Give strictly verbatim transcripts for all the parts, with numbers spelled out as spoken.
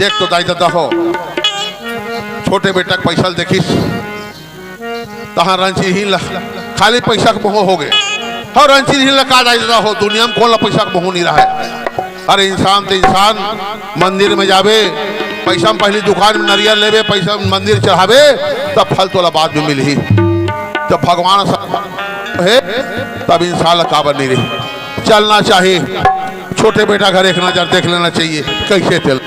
देख तो दाई ददा हो, छोटे बेटा के पैसा ल देखिस, तहाँ रंचिरहिन ला खाली पैसा के मोह हो गे। हो रंचिरहिन ला का दाई ददा हो, दुनिया में कोन ला पैसा के मोह नहीं रहे। अरे इंसान तो इंसान, मंदिर में जाबे, पैसा में पहली दुकान में नरियर लेबे, पैसा में मंदिर चढ़ाबे, तब फल तोला बाद में मिलही। जब भगवान सब हे, तब इंसान ला काबर नहीं रही। चलना चाहिए, छोटे बेटा घर एक नजर देख लेना चाहिए, कैसे तेल।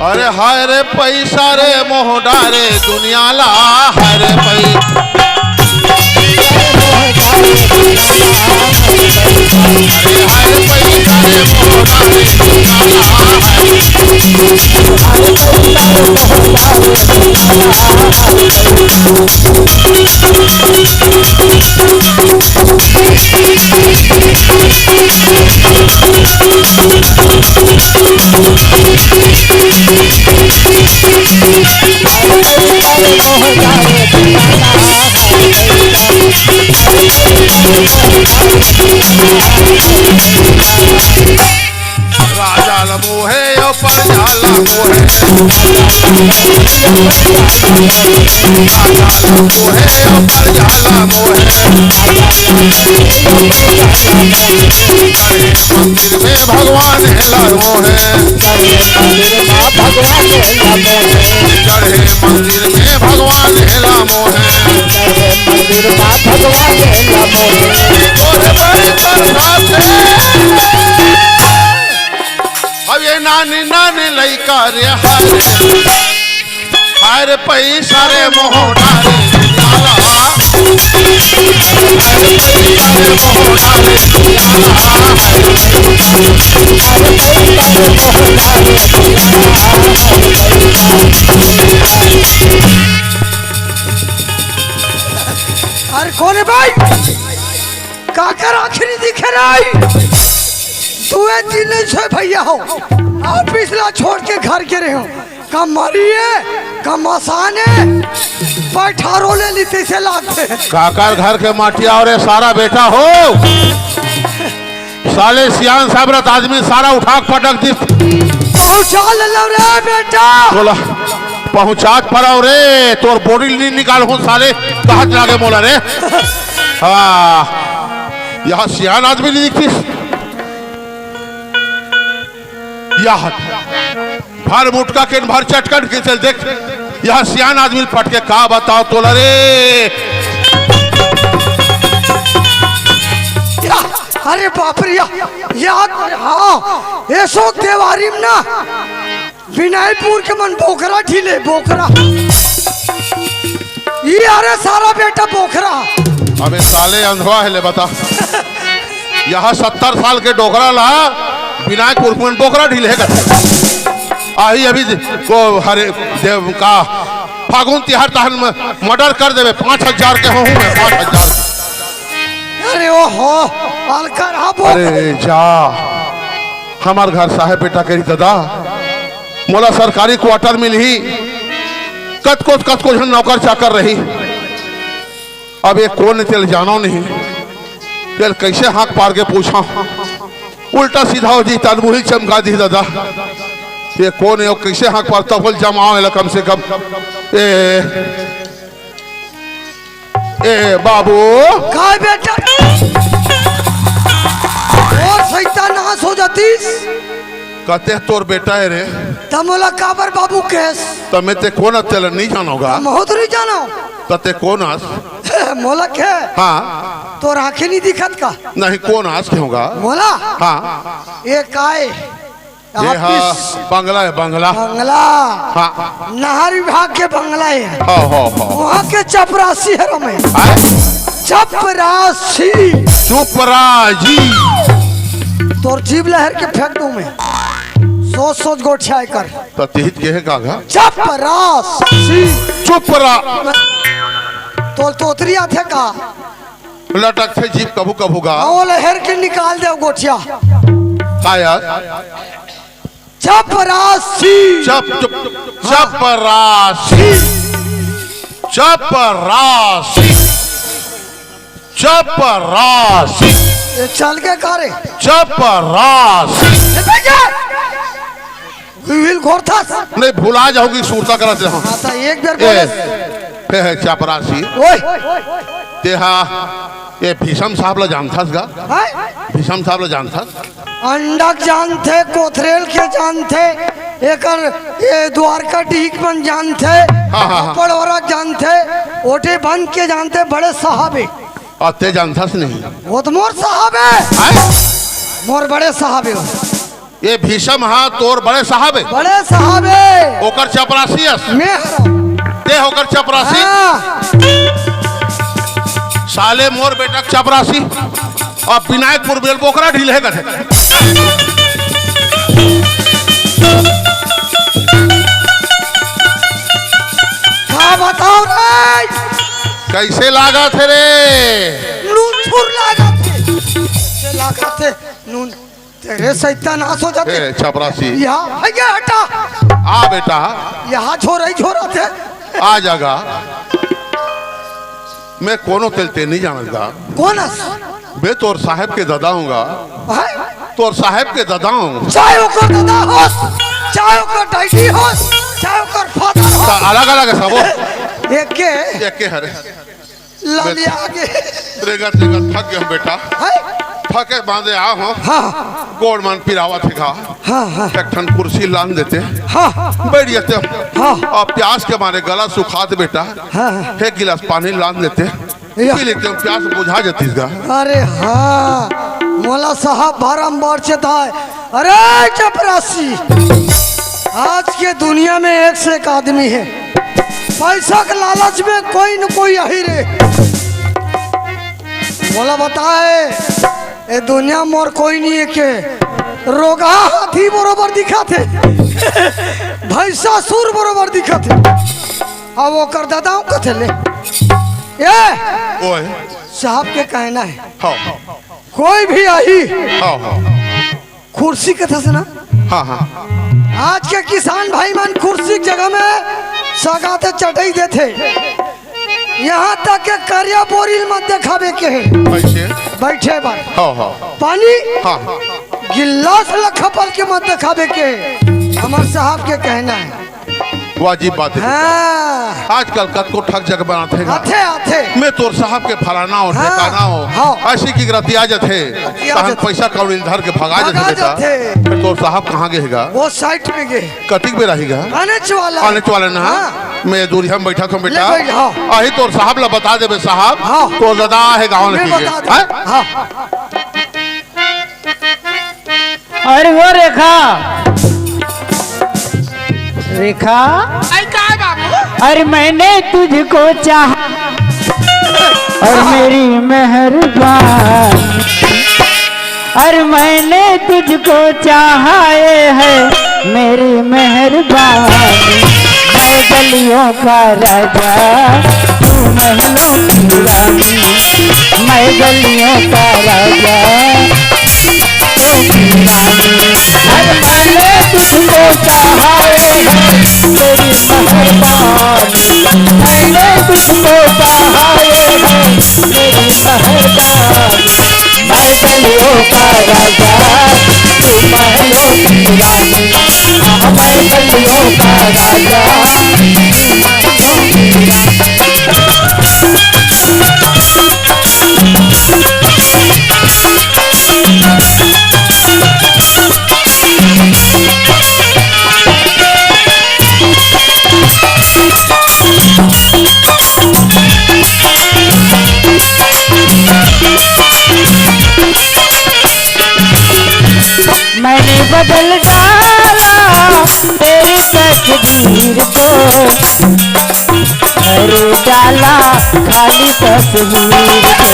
अरे हाय रे पैसा रे मोह डारे दुनिया ला, हाय रे पैसा। राजा ल मोहे अउ प्रजा ल मोहे। राजा ल मोहे अउ प्रजा ल मोहे। मंदिर में भगवान हेला मोहे। चढ़े मंदिर में भगवान हेला मोहे। तोरे बड़े प्रसाद से। अब ये नानी नानी लइका रे, हाय रे, हाय रे पैसा रे मोह डारे लाला। अरे कोन हे भाई? काकर आँखी नइ दिखे रे? दुए दिन ले छे भैया हो, ऑफिस ला छोड़ के घर गे रेहेंव। का मरिये, का मसाने, पैठारो ले ली तइसे लागथे। काकर घर के माटिया अउ रे सारा बेटा हो। साले सियान साबरत आदमी सारा उठा के पटक दिस। पहुँचा ले लो रे बेटा। बोला, पहुँचा के परव रे, तोर बोरी नी निकालहूँ साले, कहत लागे मोला रे। हाँ, यहाँ सियान आदमी नइ दिखतिस। यहाँ भर मुटका के भर चटकन के चल देख, यहाँ सियान आदमी पटके का बताओ तोला रे। या, अरे बाप रे, या, या, हाँ, एसो देवारी में ना, विनयपुर के मन बोकरा ढीले, बोकरा। ई अरे सारा बेटा बोकरा। अबे साले अंधवा हे ले बता। यहाँ सत्तर साल के डोकरा ला विनायकपुर के मन बोकरा ढीले हे करथे। आही अभी को हरे देव का फागुन तिहार तहन म-, मर्डर कर देबे, पाँच हजार के होहूँ मैं, पाँच हजार। अरे ओहो, अलकर हा बोल। अरे जा, हमर घर साहेब बेटा कही, "ददा, मोला सरकारी क्वार्टर मिलही, कतको, कतको झन नौकर चाकर रही।" अब ये कोन तेल जानो नहीं, तेल कैसे हाथ पार के पूछा, उल्टा सीधा हो जी, तन मुही चमका दी, "ददा, ये कोन हे, कैसे हाथ पार?" तब बोल, "जमाओ एला कम से कम।" ए, ए बाबू। काय बेटा? और सैतान नाश हो जातीस। कते तोर बेटा हे रे? त मोला काबर बाबू कहेस? त मैं ते कोन अस तेला नहीं जानोगा? हम बहुत नहीं जानो। त ते कोन अस? मोला के? हाँ। तोर आँखें नहीं दिखत का? नहीं, कोन अस के होगा? मोला? हाँ। ये काय? ये हा ऑफिस। बंगला हे, बंगला। बंगला। हाँ। नहर विभाग के बंगला हे। हाँ, हाँ, हाँ। वहाँ के चपरासी हरों मैं। हाँ? चपरासी। चुपराजी। तोर जीभ ला हेर के फेंक दूँ मैं। सोच सोच गोठियाए कर। त तिहित के हे का गा? चपरासी। चुपरा। तोर तोतरी आथे का? लटकथे जीभ कभू कभू गा। हाँ, ओला हेर के निकाल दे गोठिया। का यार? चपरासी। चप, चप, हाँ। चपरासी। चपरासी। चपरासी। ये चल के का रे? चपरासी। ये देख के। We will घोरथस। नहीं, भुला जाओगी, सुरता करत रहो। हाँ, तो एक बेर ए, बोले। हे, हे, चपरासी। ओए। तेहा, ये भीषम साहब ला जानथस गा? हैं? भीषम साहब ला जानथस? अंडा के जानथे, कोथरेल के जानथे, एकर ये द्वारका डीह के मन जानथे, हाँ, हाँ, हाँ। पड़ोरा के जानथे, ओटे बंद के जानथे, बड़े साहब हे। अउ ते जानथस नहीं? वो तो मोर साहब हे। हैं? मोर बड़े साहब हे। ये भीषम हा तोर बड़े साहब हे। बड़े साहब हे। ओकर चपरासी अस। मैं हरौं। ते ओकर चपरासी। हाँ। साले मोर बेटा के चपरासी। अब विनायकपुर बेल बोकरा ढील हे कथे। का बताओ रे? कैसे लागत हे रे? लुथुर लागत हे। कैसे लागत हे? नून तेरे सैतान आस हो जाते। ए, चपरासी। यहाँ, है क्या हटा? आ बेटा। यहाँ छोरा ही छोरा थे। आ जागा। मैं कोनो तेल ते नहीं जानता। कौन अस? मैं तोर साहब के दादा हूँगा। हैं? तोर साहब के दादा हूँ। चाहे ओकर दादा होस, चाहे ओकर डैडी होस, चाहे ओकर फादर होस। अलग-अलग हे सबो। एके। एके हरे। लाली आगे। रेंगत रेंगत थक गेंव बेटा। हैं? थके बांधे आ हो। हाँ। गोड़ मन पिरावत हे गा। हाँ, हाँ। एक ठन कुर्सी लान देते। हाँ। बैठ जाते। हाँ। अउ प्यास के मारे गला सुखात बेटा। हाँ, हाँ। एक गिलास पानी लान देते। या। पी लेते, प्यास बुझा जातिस गा। अरे हाँ, मोला साहब बारंबार चेताय। अरे चपरासी, आज के दुनिया में एक से एक आदमी हे, पैसा के लालच में कोई न कोई आही रे। मोला बताय, ए दुनिया मोर कोई नहीं हे के। रोगहा हाथी बरोबर दिखत हे, भैंसासुर बरोबर दिखत हे। अब ओकर दादा हूँ कथे ले। ए ओए। साहब के कहना हे, हाँ। कोई भी आही, हाँ, हाँ। कुर्सी कथस ना? हाँ, हाँ। आज के किसान भाई मन कुर्सी के जगह में सगाते चटई देथे। यहाँ तक के करिया बोरी ल मत देखाबे के हे। कैसे? बैठे बर। हाँ, हाँ। पानी? हाँ। गिलास ल खपल के मत देखाबे के हे। हमर साहब के कहना हे। वाजिब बात हे। हाँ। आजकल कतको ठग जग बनाथे गा। आथे, आथे। मैं तोर साहब के फलाना हो, हाँ, ठेकाना हो। हाँ। अइसे कि रतिया जाथे। रतिया तहन जाथे। पैसा कौड़ी धर के भगा जाथे भगा बेटा। जाथे। फेर तोर साहब कहाँ गे हे गा? वो साइड में गे। कतिक बेर आही गा? आनेच वाला। आनेच वाला ना? हाँ। मैं दूरिहा में बैठा हूँ बेटा। ले बैठ, हाँ। आही तोर साहब ला बता देबे साहब। हाँ। तोर दादा हे गाँव में ले पीछे। बता दे। हैं? हाँ। अरे वो रेखा, रेखा। आई का है बाबू? अरे मैंने तुझको चाहा और मेरी मेहरबानी, अरे मैंने तुझको चाहा, ये है मेरी मेहरबानी। मैं गलियों का राजा, तू महलों की रानी। मैं गलियों का राजा, तू मेरी रानी। अरे मैंने तुझको चाहा, ये है तेरी मेहरबानी। मैंने तुझको चाहा, ये है तेरी मेहरबानी। मैं गलियों का राजा, तू महलों की रानी। हाँ, मैं गलियों का राजा, तू महलों की रानी। मैंने बदल डाला तेरी तकदीर को, भर डाला खाली तस्वीर को।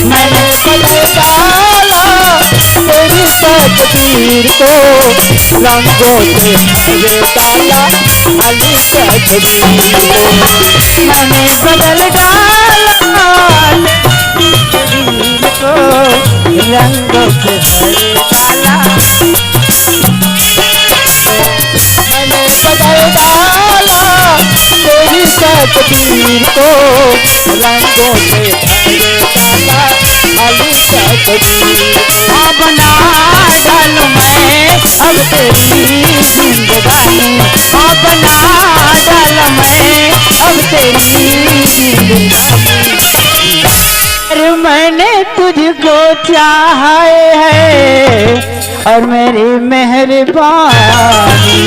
मैंने बदल डाला तेरी तकदीर को, रंगों से भर डाला खाली तस्वीर को। मैंने बदल डाला तेरी तकदीर को, रंगों से भर डाला। मैंने बदल डाला तेरी तकदीर को, रंगों से भर डाला। अब ना डाल मैं अब तेरी जिंदगानी, अब ना डाल मैं अब तेरी जिंदगानी। अरे मैंने तुझको चाहा है और मेरी मेहरबानी,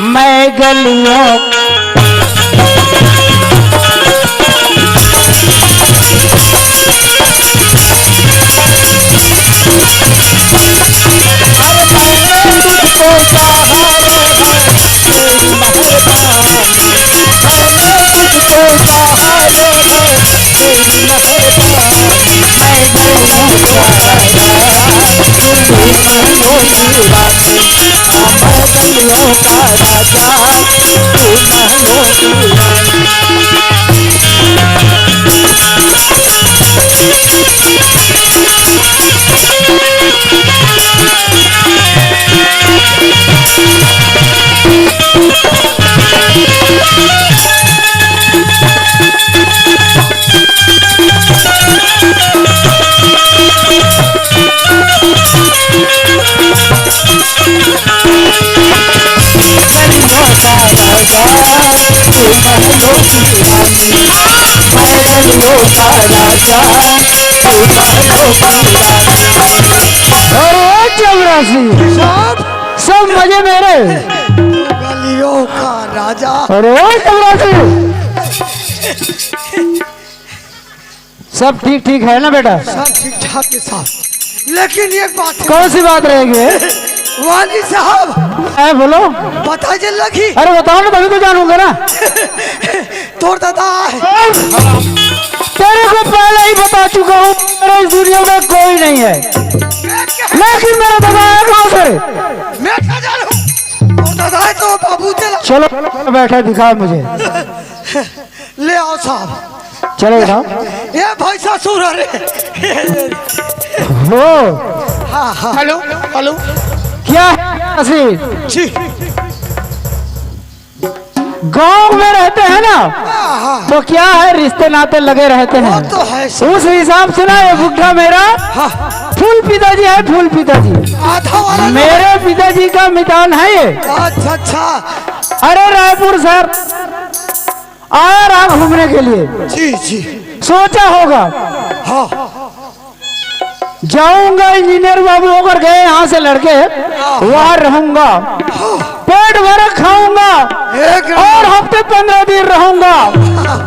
मैं गलियों अरे चपरासी, सब मजे मेरे। गलियों का राजा। अरे चपरासी, सब ठीक ठीक है ना बेटा? सब ठीक ठाक है साहब, लेकिन एक बात है। कौन सी बात रहेगी? वाली साहब। है बोलो। पता चल लगी। अरे बताओ ना, तभी तो जानूंगा ना। तोर दादा है। तेरे को पहले ही बता चुका हूँ, मेरे इस दुनिया में कोई नहीं है, लेकिन मेरा दादा है। कहाँ से? मैं क्या जानू? तोर दादा है तो बाबू तेरा। चलो बैठा, दिखा मुझे। ले आओ साहब। चलो बेटा। ये भाई ससुर, अरे। हो। हाँ, हाँ। Hello, hello. क्या है असीम? जी। गांव में रहते हैं ना, हाँ, हाँ। तो क्या है, रिश्ते नाते लगे रहते हैं। वो तो है सर। उस हिसाब से ना, ये बुढ़ा मेरा हाँ। फूल पिताजी है, फूल पिताजी। आधा वाला ना। मेरे पिताजी का मितान है ये। अच्छा, अच्छा। अरे रायपुर सर, आया रहा घूमने के लिए। जी, जी। सोचा होगा, हाँ। जाऊंगा इंजीनियर बाबू होकर, गए यहाँ से लड़के, हाँ। वहाँ रहूंगा, हाँ। पेट भर खाऊंगा एक नंबर। और हफ्ते पंद्रह दिन रहूंगा,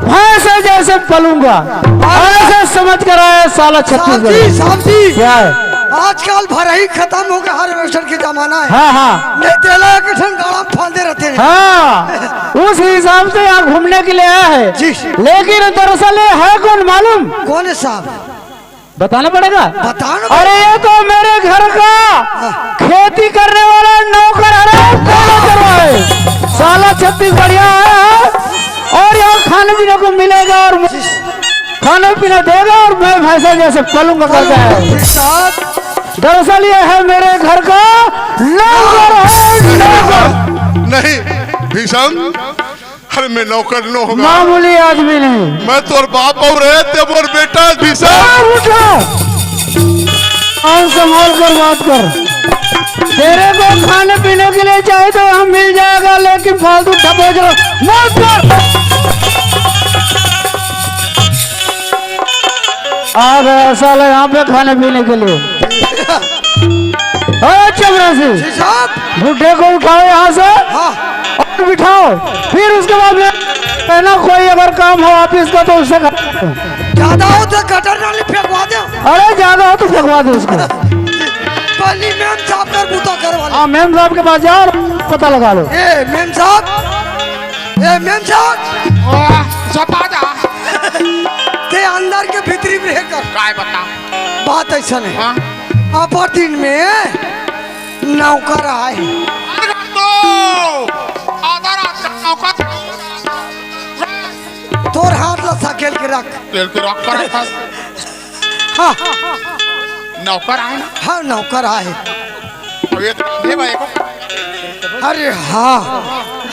भैंसे जैसे पलूंगा। अरे। ऐसे समझ कर आया साला साहब जी, छत्तीसगढ़। साहब जी। क्या है? आजकल भरही खत्म हो गया, हार्वेस्टर के जमाना है। हाँ, हाँ। नहीं तेला के ठन गाड़ा में फांदे रहते हैं। हाँ, उस हिसाब से यहाँ घूमने के लिए आया है। जी। लेकिन दरअसल ये है कौन मालूम? कौन है साहब? बताना पड़ेगा। बताओ ना। अरे ये तो मेरे घर का खेती करने वाला नौकर है, अरे नौकर है। साला छत्तीसगढ़िया है और यहाँ खाने पीने को मिलेगा और खाना पीना देगा और मैं भैंसा जैसे पलूंगा करता है। साहब। दरअसल ये है मेरे घर का नौकर है, नौकर। नहीं भीषम, अरे मैं नौकर न होगा। मामूली आदमी नहीं। मैं तोर बाप और रे, ते मोर बेटा भीषम। आ, उठो। कान संभाल कर बात कर। तेरे को खाने पीने के लिए चाहिए तो यहाँ मिल जाएगा, लेकिन फालतू ढपोजरो मत कर। आ गया साला यहाँ पे खाने पीने के लिए। ओ चपरासी, जी साहब। बुड्ढे को उठाओ यहाँ से हाँ। और बिठाओ, फिर उसके बाद में कहना कोई अगर काम हो ऑफिस का तो उससे कर। ज्यादा हो तो गटर नाली फेंकवा दे। अरे ज्यादा हो तो फेंकवा दे उसको। पहली मेम साहब कर बूता करवा ले। हाँ, मेम साहब के पास जाओ और पता लगा लो। ए मेम साहब, ए मेम साहब। वाह, सपा जा। ते अंदर के भीतरी में रहकर काय बता? बात ऐसा नहीं। हाँ। अपर दिन में नौकर आए। अरे तो आधा रात का नौकर। तोर हाथ ला सकेल के रख। सकेल के रख पर था। हाँ। नौकर आए ना? हाँ, नौकर आए। अब ये तो ये भाई को। अरे हाँ,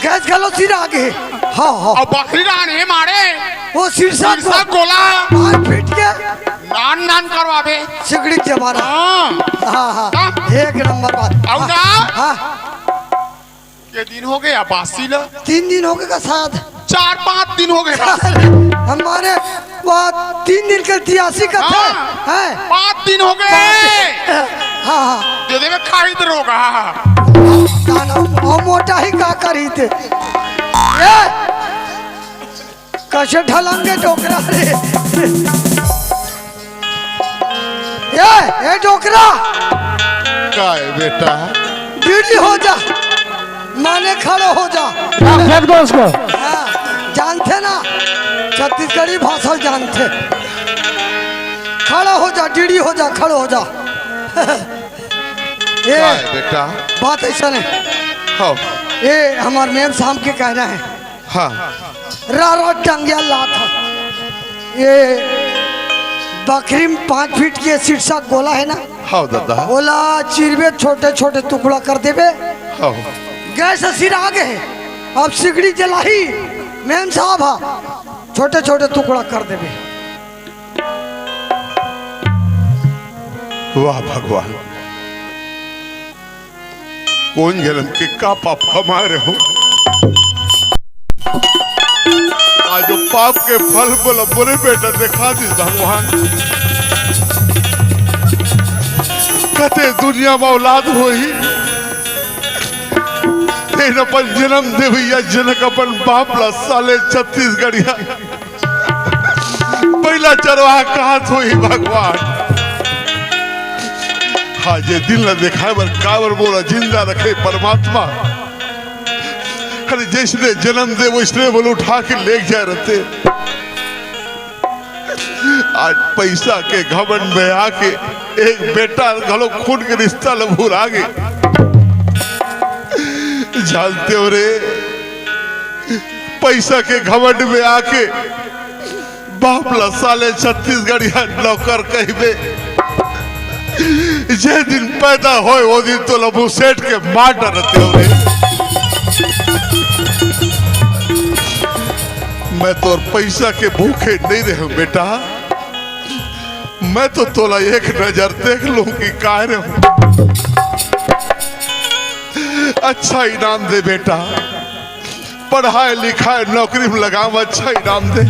गैस गलो सिर आगे। हाँ, हाँ। अब बकरी रान है मारे। वो सिरसा सिरसा को-, गोला। मार पीट के। नान नान करवाबे। सिगड़ी जमाना। हाँ। हाँ, हाँ। हाँ। एक नंबर बात। अउ ना? हाँ। के दिन हो गया बासी ल? तीन दिन हो गए का साथ। चार पाँच दिन हो गए बा। हमारे वो तीन दिन के तियासी का थे। हाँ। हैं? पाँच दिन हो गए। हाँ, हाँ। दे देबे खाई तो रोगा। दाना, वो मोटा ही का करी थे। ए! कइसे ढलंगे डोकरा रे। ए, ए डोकरा। का है बेटा? डीडी हो जा, माने खड़ो हो जा। फेंक दो उसको। हाँ, जानथे ना, छत्तीसगढ़ी भाषा जानथे। खड़ो हो जा, डीडी हो जा, खड़ो हो जा। ए, का है बेटा? बात ऐसा नहीं। हाँ। ए, हमार मेम साहब के कहना है। हाँ। रा रा टंगिया लात ह। ये बकरी में पाँच फीट के शीर्षक गोला है ना? हाँ दादा। गोला चीरबे, छोटे छोटे टुकड़ा कर देबे। हाँ। गैस सिरा गे हे, अब सिगड़ी जलाही, मेम साहब हा, छोटे छोटे टुकड़ा कर देबे। वाह भगवान, कोन जनम के का पाप कमाए रहे हो? आज वो पाप के फल बोला बोले बेटा देखा दिस भगवान। कते दुनिया में औलाद होही, तेन अपन जनम दे भैया, जनक अपन बाप ला साले छत्तीसगढ़िया। पहिला चरवाहा कहात होही भगवान। हाँ, जे दिन ला देखाए बर काबर मोला जिंदा रखे परमात्मा। अरे जैसने जनम दे वैसने मोला उठा के लेग जाए रहते। आज पैसा के घमंड में आके एक बेटा घलो खून के रिश्ता ल भुला गे। जानते हो रे, पैसा के घमंड में आके बाप ला साले छत्तीसगढ़िया नौकर कहिबे। जे दिन पैदा होय, वो दिन तोला मुसेट के मार डरते हो रे। मैं तोर पैसा के भूखे नहीं रहे हूँ बेटा, मैं तो तोला एक नजर देख लूं कि काय रहे हूँ। अच्छा इनाम दे बेटा, पढ़ाए लिखाए नौकरी में लगाम, अच्छा इनाम दे।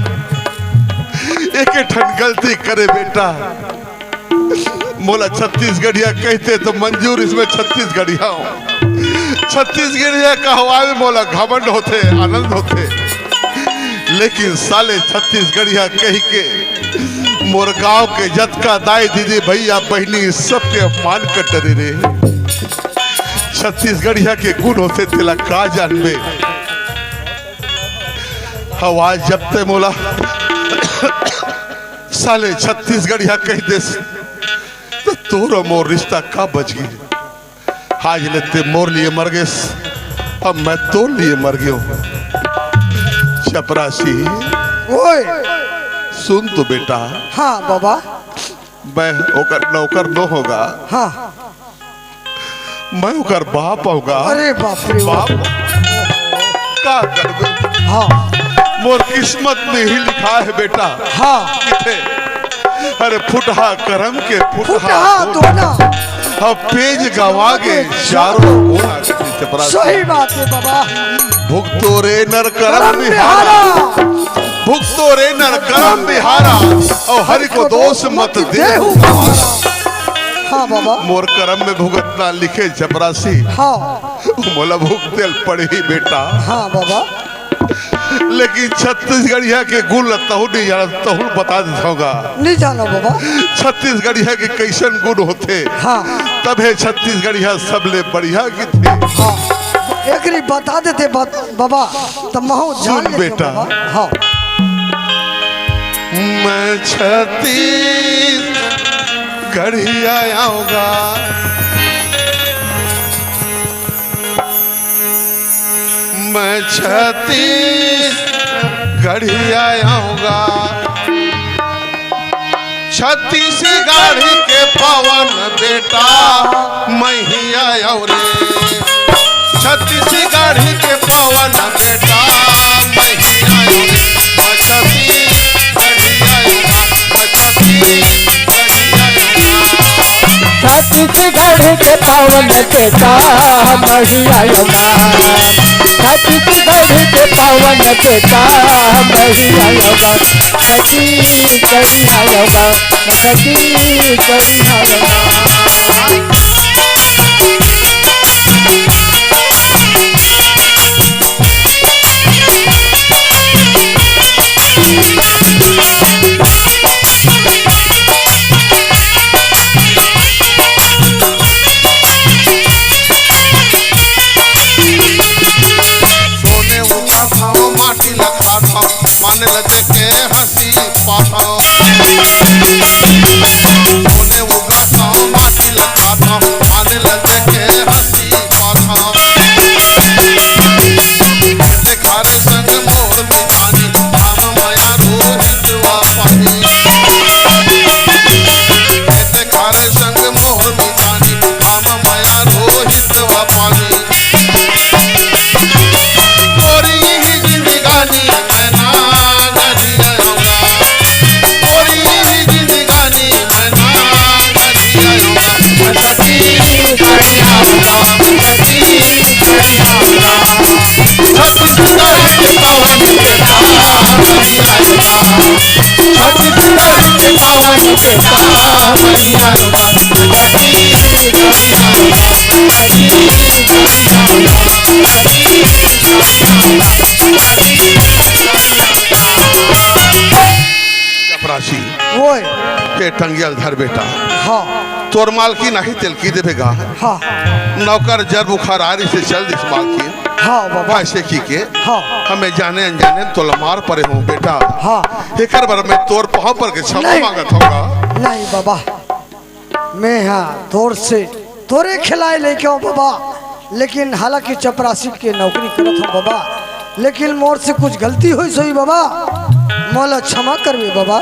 एक ठन गलती करे बेटा, मोला छत्तीसगढ़िया कहते तो मंजूर, इसमें छत्तीसगढ़िया हूँ। छत्तीसगढ़िया कहवाए में मोला घमंड होथे, आनंद होथे, लेकिन साले छत्तीसगढ़िया कहि के मोर गांव के जतका दाई दीदी भैया बहिनी सबके अपमान कर डरे रे। छत्तीसगढ़िया के गुण होथे तेला का जानबे। हव आज जब ते मोला साले छत्तीसगढ़िया कहि देस, त तोर मोर रिश्ता का बच गे। आज ले ते मोर लिए मर गेस, अब मैं तोर लिए मर गेंव। चपरासी, ओए। सुन तो बेटा। हाँ बाबा। मैं ओकर नौकर नो होंव गा। हाँ। मैं ओकर बाप होंव गा। अरे बाप रे बाप। बाप। का करबे? हाँ। मोर किस्मत में ही लिखा है बेटा। हाँ। किथे? अरे फुटहा करम के फुटहा फुटहा दोना। दोना। अब पेज गवा गे चारों ओर। सही बात है बाबा। भुगतो रे नर करम करम बिहारा। बिहारा। भुगतो रे नर करम बिहारा। और हरि को दोष मत देहु। हाँ बाबा। मोर करम में भुगतना लिखे चपरासी। हाँ। मोला भुगते ल पड़ही बेटा। हाँ बाबा। लेकिन छत्तीसगढ़िया के गुण ल तहु नहीं जानत, तहु ल बता देथंव गा। नहीं जानो बाबा। छत्तीसगढ़िया के कैसन गुण होथे। हाँ। तभे छत्तीसगढ़िया सबले बढ़िया किथे। हाँ। एकरी बता देते बत-, बाबा, त महूँ जान सुन लेते बेटा। बाबा। हाँ। मैं छत्तीसगढ़िया होंव गा। मैं छत्तीसगढ़िया होंव गा। छत्तीसगढ़ के पवन बेटा, मैं ही आयो रे। छत्तीसगढ़ के पवन बेटा, मैं ही आयो रे। मैं छत्तीसगढ़िया होंव गा, मैं छत्तीस छत्तीसगढ़ के पावन बेटा, मही आयो गा। छत्तीसगढ़ के पावन बेटा, मही आयो गा। छत्तीसगढ़ आयो गा, छत्तीसगढ़ आयो गा। सोने उगाथव, माटी ला खाथव, मान ल देके हंसी पाथव। सोने उगाथव, माटी ला खाथव, मान ल देके हंसी पाथव। देखारे संग मोर मितानी, राम मया रोहित वा पाही। देखारे संग मोर मितानी, राम मया रोहित वा पाही। तोरी ही जिंदगानी मैं ना नदिया आऊंगा। तोरी ही जिंदगानी मैं ना नदिया आऊंगा। मैं सती करिया आऊंगा, मैं सती करिया आऊंगा। छत्तीसगढ़ के पावन के पावन मैया आऊंगा। छत्तीसगढ़ के पावन के पावन मैया आऊंगा। चपरासी, ओए। ते टंगिया ल धर बेटा। हाँ। तोर मालकिन आही तेला कहि देबे गा। हाँ। नौकर जर बुखार आरी से चल दिस मालकिन। हाँ बाबा। ऐसे कहि के हाँ। हमें जाने अनजाने में तोला मार परे हूँ बेटा। हाँ। एकर बर मैं तोर पाँव पर के क्षमा नहीं। मांगत हूँ गा। नहीं बाबा, मैं हाँ तोर से तोरे खिलाए लेके आऊं बाबा, लेकिन हालांकि चपरासी के नौकरी करत हूँ बाबा, लेकिन मोर से कुछ गलती होइस होही बाबा, मोला क्षमा करबे बाबा।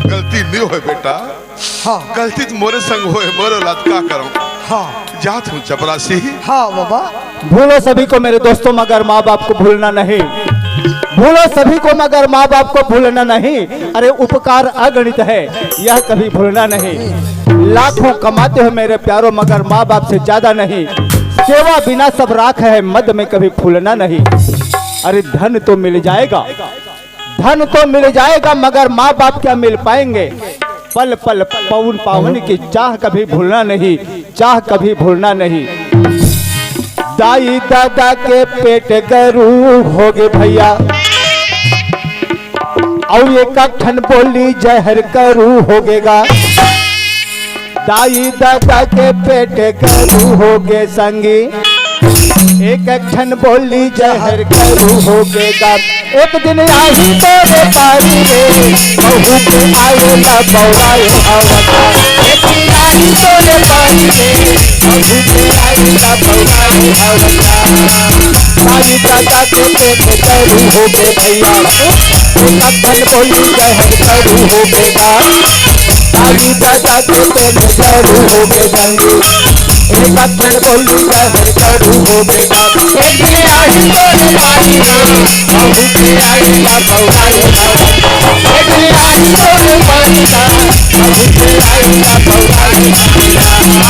गलती नहीं होय बेटा। हाँ। गलती तो मोरे संग होय, मोरे औलाद का करूं। हाँ। जात हूँ चपरासी। हाँ बाबा। भूलो सभी को मेरे दोस्तों, मगर माँ बाप को भूलना नहीं। भूलो सभी को, मगर माँ बाप को भूलना नहीं। अरे, उपकार अगणित है, यह कभी भूलना नहीं। लाखों कमाते हो मेरे प्यारो, मगर माँ बाप से ज्यादा नहीं। सेवा बिना सब राख है, मद में कभी फूलना नहीं। अरे, धन तो मिल जाएगा, धन तो मिल जाएगा, मगर माँ बाप क्या मिल पाएंगे? पल पल पवन पावन की चाह कभी भूलना नहीं, चाह कभी भूलना नहीं। दाई दादा के पेट गरू होगे भैया, अउ एक ठन बोली जहर करू होगे गा। दाई दादा के पेट गरू होगे संगी, एक ठन बोली जहर करू होगे गा। एक दिन आही तोरे पारी रे, बहू के आए ला बौराए अवता। एक दिन आही तोरे पारी रे, बहू के आए ला बौराए अवता। दाई दादा के पेट गरू होगे भैया, एक ठन बोली जहर करू होगे गा। दाई दादा के पेट गरू होगे संगी, एक ठन बोली जहर करू होगे गा। एक दिन आही तोरे पारी रे, बहू के आए ला बौराए अवता। एक दिन आही तोरे पारी रे, बहू के आए ला बौराए अवता।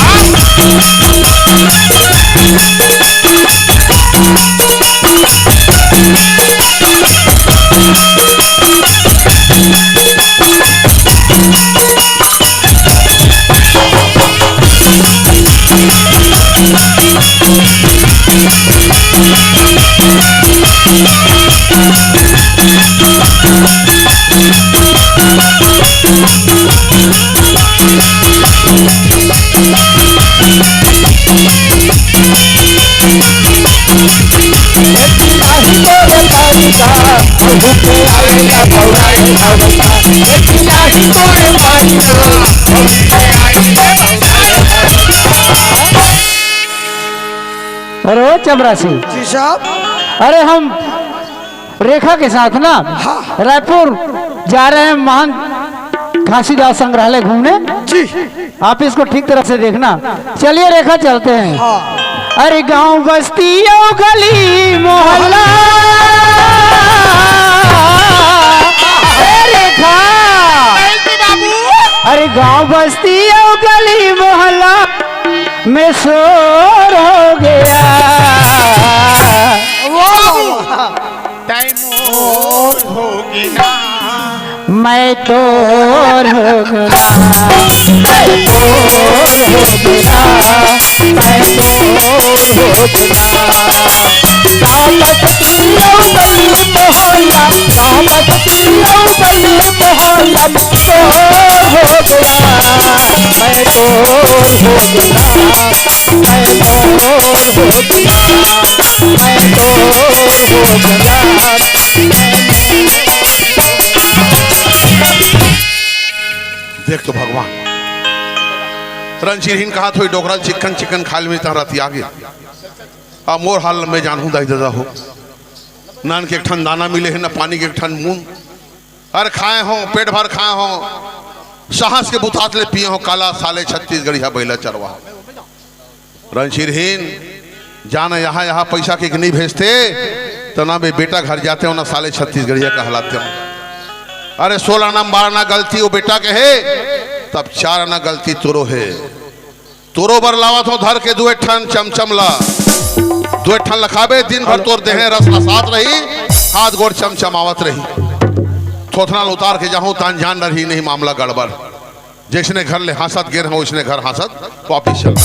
अरे ओ चपरासी। जी साहब। अरे हम रेखा के साथ ना हाँ। रायपुर जा रहे हैं महान घासीदास संग्रहालय घूमने। जी। आप इसको ठीक तरह से देखना। चलिए रेखा चलते हैं। हाँ। अरे गांव बस्ती अउ गली मोहल्ला। ए रेखा। अरे गांव बस्ती अउ गली मोहल्ला। में शोर हो गया। वाह, वाह। तैं मोर होगे ना। मैं तोर होगे ना। मैं तोर होगे ना। मैं तोर होगे ना। ताकत पियो बली मोहल्ला, ताकत पियो बली मोहल्ला, मैं तोर होगे ना। मैं तोर होगे ना। मैं तोर होगे ना। मैं तोर होगे ना। देख तो भगवान, रंजीरहीन कहत होही, डोकरा ल चिक्कन चिक्कन खाय ल मिलत रतिया गे। अब मोर हाल मैं जानहूं दाई ददा हो। न अन्न के एक ठन दाना मिले हे, न पानी के एक ठन बूंद। अरे खाय हों, पेट भर खाय हों, साहस के बुतात ले पिये हों, काला साले छत्तीसगढ़िया बइला चरवाहा। रंजीरहीन, जा न, यहाँ, यहाँ पइसा के नइ भेजते, त न बे बेटा घर जाते हों, न साले छत्तीसगढ़िया कहलाते हों। अरे सोलह आना बारह आना गलती ओ बेटा के हे, तब चार आना गलती तोरो हे। तोरो बर लावत हों धर के दुए ठन चमचम ला, दुए ठन ल खाबे, दिन भर तोर देहे रस रसात रही, हाथ गोड़ चमचमावत रही। थोथना ल उतार के जाहूं, त अनजान डरही, नहीं मामला गड़बड़। जइसने घर ले हाँसत गे रहेंव, ओइसने घर हाँसत वापिस चल।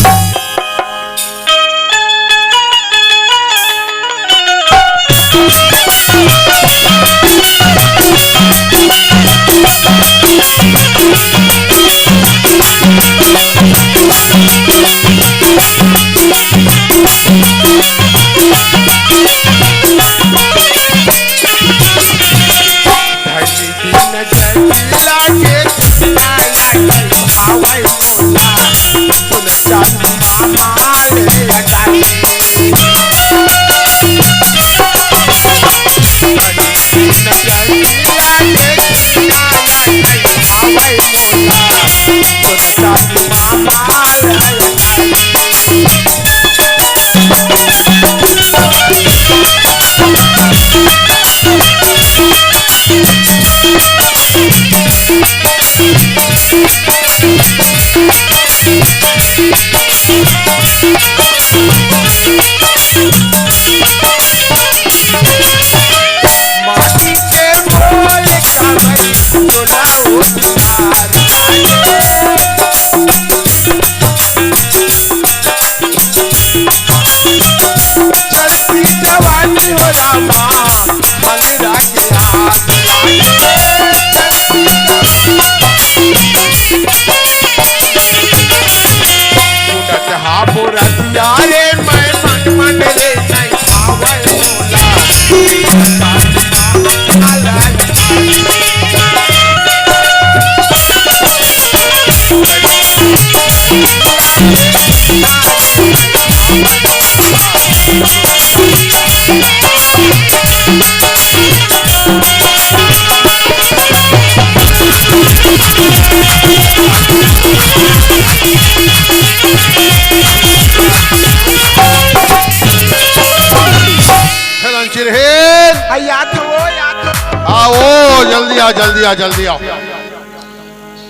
हेलन चिरहिन। आ, याद हो, याद हो। आओ, जल्दी आ, जल्दी आ, जल्दी आओ।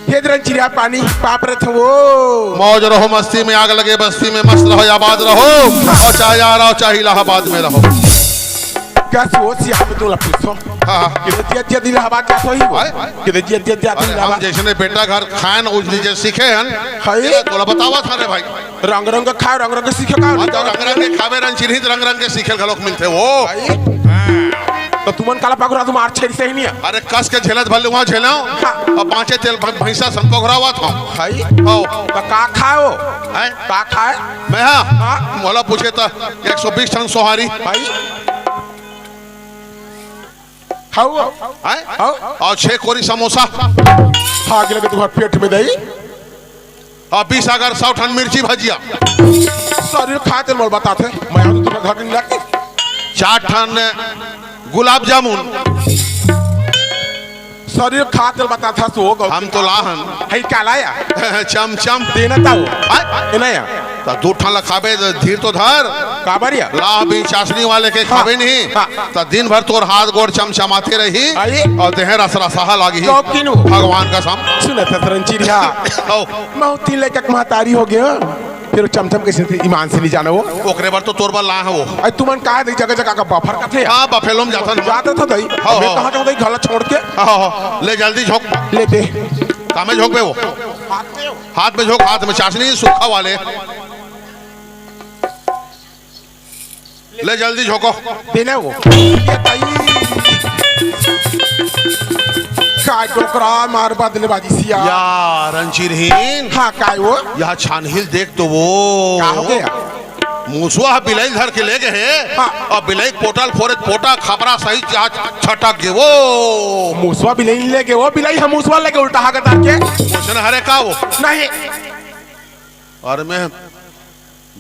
हे दरन चिरिया पानी पाप रथ वो। मौज रहो मस्ती में, आग लगे बस्ती में, मस्त रहो आबाद रहो, और चाहे आ रहो, चाहे इलाहाबाद में रहो। कस वो सियाप तोला पूछो। हाँ। किते जिया जिया इलाहाबाद जात होही वो? आय? किते जिया जिया जात अरे, हम इलाहाबाद? जइसने बेटा घर खायन, उस नीचे सीखे हन। हाय। तोला बतावत हन रे भाई। रंग रंग के खाय, रंग रंग के सीखे का? हाँ, तो रंग रंग के खाबे रन चिरहिन, रंग रंग के सीखे घलोक मिलथे वो। भाई। हाँ। त तुमन काला पकड़ा, तुम आर छेरी सही नहीं है। अरे कस के झेलत भले वहाँ झेलो। हाँ। अब पाँचे तेल भं-, भैंसा संपघरावत हूँ। भाई। आओ। त का खाओ? हैं? का खाए? मैं हाँ? हाँ। मोला पूछे त एक सौ बीस ठन सोहारी। भाई। खाओ। हैं? खाओ। और छह कोरी समोसा। खा के लगे तुम्हारे पेट में दही। अउ बीस अगर सौ ठन मिर्ची भजिया। शरीर खाए तेल मोल बताथे, मैं आदमी तुम्हारे घर नहीं लाके। चार ठन गुलाब जामुन। शरीर खाए तेल बताथा सो गौ। हम तो लाहन। है क्या लाया? चम चम। देना था वो। आय? ये नहीं है। त दू ठन ला खाबे, धीर तो धर। काबर या? लाह भी चाशनी वाले के हाँ। खाबे नहीं। हाँ। त दिन भर तोर हाथ गोड़ चमचमाते रही। आई। अउ देह रसरसाहा लागी ही। गौ किनू। भगवान कसम। सुनत हस रंचिरिया। हौ। मैं तीन लइका के महतारी हो गया। फिर चमचम कइसे ईमान से नहीं जाना वो। ओकरे बर तो तोर बर ला हवो। अरे तुमन का दई जगह जगह का बफर कथे? हाँ, बफेलो में जाथन। जात तो दई। हाँ, मैं हाँ। कहाँ जाऊँ दई घर ला छोड़ के? हाँ, हाँ, हाँ। ले जल्दी झोंक। ले दे। कामे झोंकबे वो? हाथ में झोंक, हाथ में चाशनी सूखा वाले। ले जल्दी झोंको। देना वो। ये दई। का डोकरा मार बदले बाजी सिया। यार, अंचिरहीन। हाँ, काय वो? यहाँ छानहिल देख तो वो। का हो गया? मूसवा ह बिलई धर के ले गे हे। हाँ। अउ बिलई पोटा ल फोरे, पोटा खपरा सही जहाँ छटक गे वो। मूसवा बिलई ले गे वो, बिलई ह मूसवा ले गे उल्टा हा के तार के। क्वेश्चन हरे का वो? नहीं। अरे मैं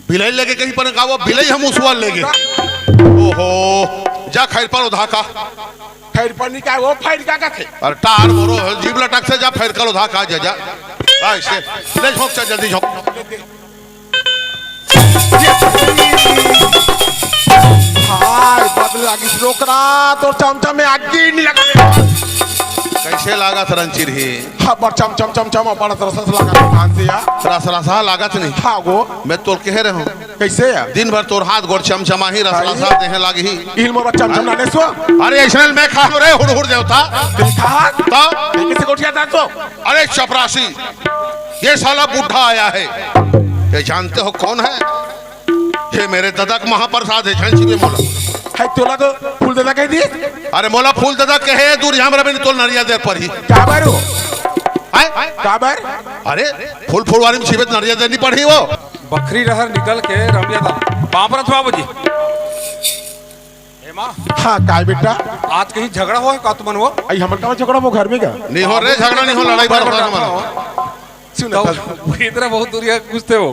बिलई ले गे कहीं पर का वो, बिलई ह मूसवा ले गे। ओहो, जा खैर पर उधा का। खैर पर नहीं का वो, फैर का कथे? अरे टार मोरो, जीभ लटक से जा खैर कर उधा का, जा, जा। आ, इसे, ले झोंक, चल जल्दी झोंक। हाय, बदल लागिस डोकरा, तोर चमचम में आगी नहीं लगे। कइसे लागत रंचिरहीन? हाँ, बड़ चमचम, चमचम, बड़ रस रस लागत धान से यार। रस रसा लागत नहीं। हाँ गो। मैं तोर कहे रहे हूँ। कइसे यार? दिन भर तोर हाथ गोड़ चमचमाही, रस रसा देहे लागही। इल मोर चमचम ना लेसो। अरे, ऐसने मैं खा रे हुड़ हुड़ देवता। तू खा? तो? कइसे गोठिया था तो? अरे चपरासी, ये साला बूढ़ा आया है। ये जानते हो कौन है? ये मेरे ददा के महाप्रसाद है, झंसी में मोला। है तोला तो फूल ददा कह दिए। अरे मोला फूल ददा कहे, दूर यहाँ मेरा भी तोल नरिया दे पर ही। का बर हो? हैं? का बर? अरे फूल फुलवारी में छिपे नरिया देनी पड़ी वो। बखरी रहर निकल के रमिया था। पाँव परत बाबूजी। ए माँ। हाँ, काय बेटा? आज कहीं झगड़ा होय का तुमन वो? आई हमर का झगड़ा वो घर में का? नहीं हो रे, झगड़ा नहीं हो, लड़ाई बर होता हमन। सुन तो तब। इतना बहुत दूरिया पूछते हो।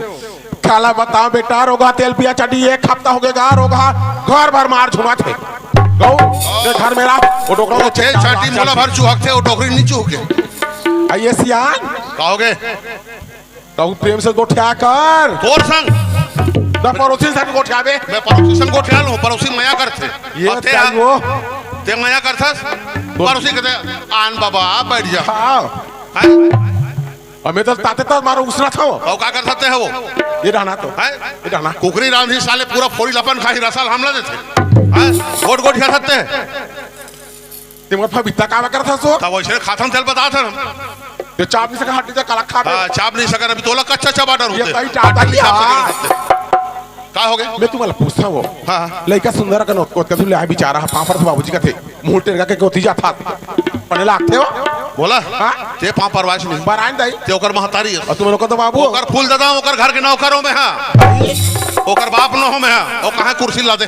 काला बताओ बेटा, रोगा तेल पिया चड्डी एक हफ्ता हो गया, रोगा घर भर मार झुमा थे। गौ, ये घर मेरा, वो डोकरा वो तेल चाटी मोला भर चुहक थे, वो डोकरी नहीं चुहके। आइए सियान। कहोगे? कहूँ प्रेम से गोठिया कर। तोर संग। ना पड़ोसी संग गोठियाबे। मैं पड़ोसी संग गोठिया लूँ, पड़ोसी मया करथे। ये अब ते क्या हा-, वो? ते मया करथस? तो पड़ोसी कहते, "आन बाबा, बैठ जा।" हाँ। हैं? अबे तो ताते तो मारो उसना था वो। और का कर सकते हैं वो? ये रहना तो। हैं? ये रहना। कुकरी रांधी साले पूरा फोरी लपन खाही रसल हमला देथे। हैं? गोट गोट खा सकते हैं। ते मोर फबित्ता काबर करथस वो? तब वइसने खाथन तेल बतात हन हम। ये चाप नहीं सका हड्डी ते काला खाबे। हाँ, चाप नहीं सका, अभी तोला कच्चा चबा डरू ये ते। कहीं चाप नहीं हड्डी चाप सका हाँ। नहीं। का हो गया? मैं तुम्हाला पूछता वो। हाँ, हाँ। लइका सुंदर का नोट कोत का तू ले बेचारा पापड़ तो बाबूजी का थे। मुंह टेरगा के कोती जाता। पने लागते हो? बोला? हाँ? ते पाँव परवास नहीं। बरान दाई। ते ओकर महतारी है। और तुम लोग तो बाबू? ओकर फूल दादा, ओकर घर के नौकरों में हाँ। ओकर बाप न हो में हाँ। और कहाँ कुर्सी ला दे?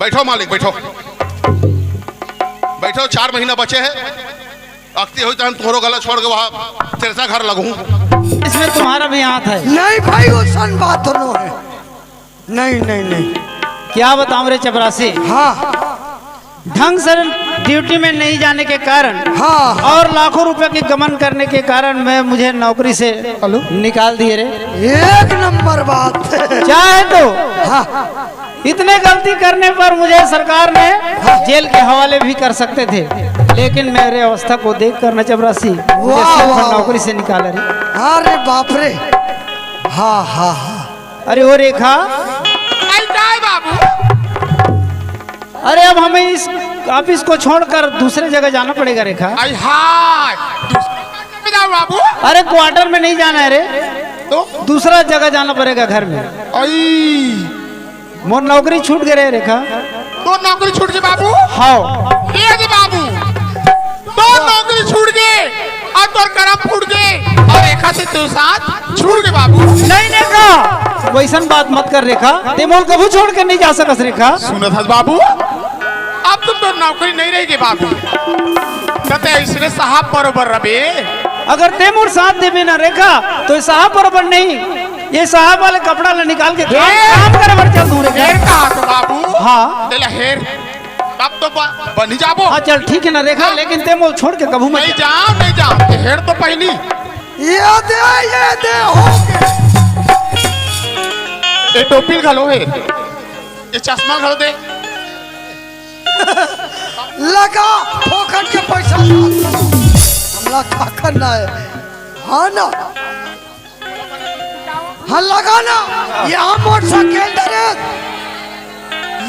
बैठो मालिक, बैठो। बैठो, चार महीना बचे हैं। अक्ति होई तहन तोहरो गला छोड़ के वहाँ तेरसा घर लगहूँ। इसमें तुम्हारा भी हाथ है। नहीं भाई, ओसन बात नो है। नहीं, नहीं, नहीं। क्या बताऊं रे चपरासी? हाँ। ढंग से ड्यूटी में नहीं जाने के कारण हाँ। और लाखों रुपए के गमन करने के कारण मैं, मुझे नौकरी से हेलो। निकाल दिए रे। एक नंबर बात। चाहे तो हाँ। इतने गलती करने पर मुझे सरकार ने जेल के हवाले भी कर सकते थे, लेकिन मेरे अवस्था को देख कर न चपरासी मुझे वाह, सिर्फ वाह, नौकरी वाह। से निकाला रे। अरे बाप रे। हाँ, हाँ, हाँ। अरे ओ रेखा। आई काय बाबू? अरे अब हमें इस ऑफिस को छोड़कर दूसरे जगह जाना पड़ेगा रेखा। आई हाय। दूसरे में जाओ बाबू। अरे क्वार्टर में नहीं जाना है रे। तो? दूसरा जगह जाना पड़ेगा घर में। आई। मोर नौकरी छूट गए रे रेखा। तोर नौकरी छूट गए बाबू? हाँ। ये दे बाबू। तोर नौकरी छूट गए और तोर करम फूट गए और रेखा से तू साथ छूट गए बाबू। नहीं रेखा, वैसन बात मत कर रेखा। ते मोल कभू छोड़ के नहीं जा सकस रेखा। सुनत हस बाबू, अब तो तोर नौकरी नहीं रहेगी बाबू। कते इसने साहब बरोबर रबे। अगर ते मोर साथ देबे ना रेखा, तो ये साहब बरोबर नहीं। ये साहब वाले कपड़ा ला निकाल के काम, हेर। काम करे बर चल दूं रे। हेर कहा तो बाबू। हाँ। तेला हेर। अब तो ब-, बनी जाबो। हाँ, चल ठीक है ना रेखा, हाँ। लेकिन ते मोल छोड़ के कभू मत नहीं जा। जाओ, नहीं जाओ। ते हेर तो पहली। ये दे, ये दे, हो गए। ये टोपी घलो हे। ये चश्मा घलो दे। लगा, फोकट के पैसा। हमला का करना है? हाँ ना, हाँ लगा ना, यहाँ मोटरसाइकिल डरे।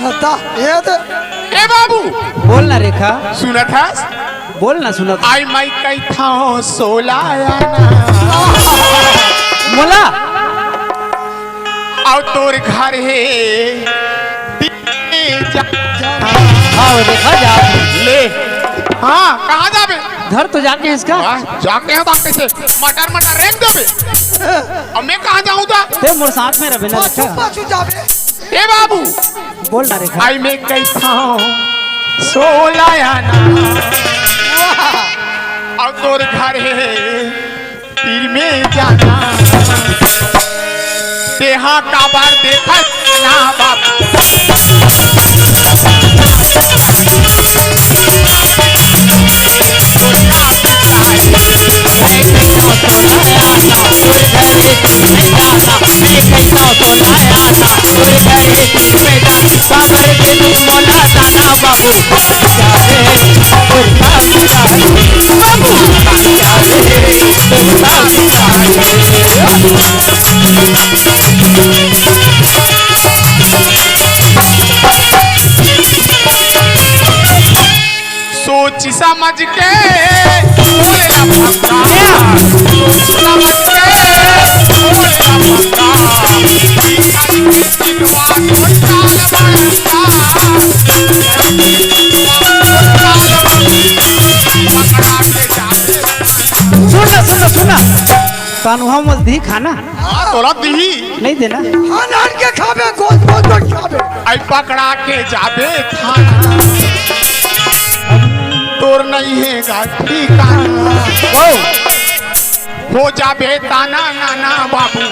हता, ये तो ए बाबू, बोल ना रेखा। सुनत हस? बोल ना, सुनत। आई मैं कहिथंव सोला आना। मोला? अउ तोर घर हे दिल्ली जा। हाँ, वो देखा जा। ले। हाँ, कहाँ जाबे? घर तो जाके इसका। वाह, जाके हे तो कैसे? मटर मटर रेंग देबे। अब मैं कहाँ जाऊँ तो? ते मोर साथ में रहे ना, पाछू, रखा। पाछू जाबे। ए बाबू। बोल ना रेखा। आई मैं कहिथंव सोला आना। अउ तोर घर हे तीर में जाना। तेहा काबर देखत ना बाबू। सोच समझ के बोले ना भक्ता, सोच समझ के बोले ना भक्ता। सुन ना, सुन ना, सुन ना। कानूहा मल दी खाना। हाँ, तोला दीही। नहीं देना। हाँ, नान के खाबे, गोल गोल गोल खाबे। आई पकड़ा के जाबे थाना। तोर नहीं हे गा ठिकाना। ओ। हो जाबे ताना नाना बाबू।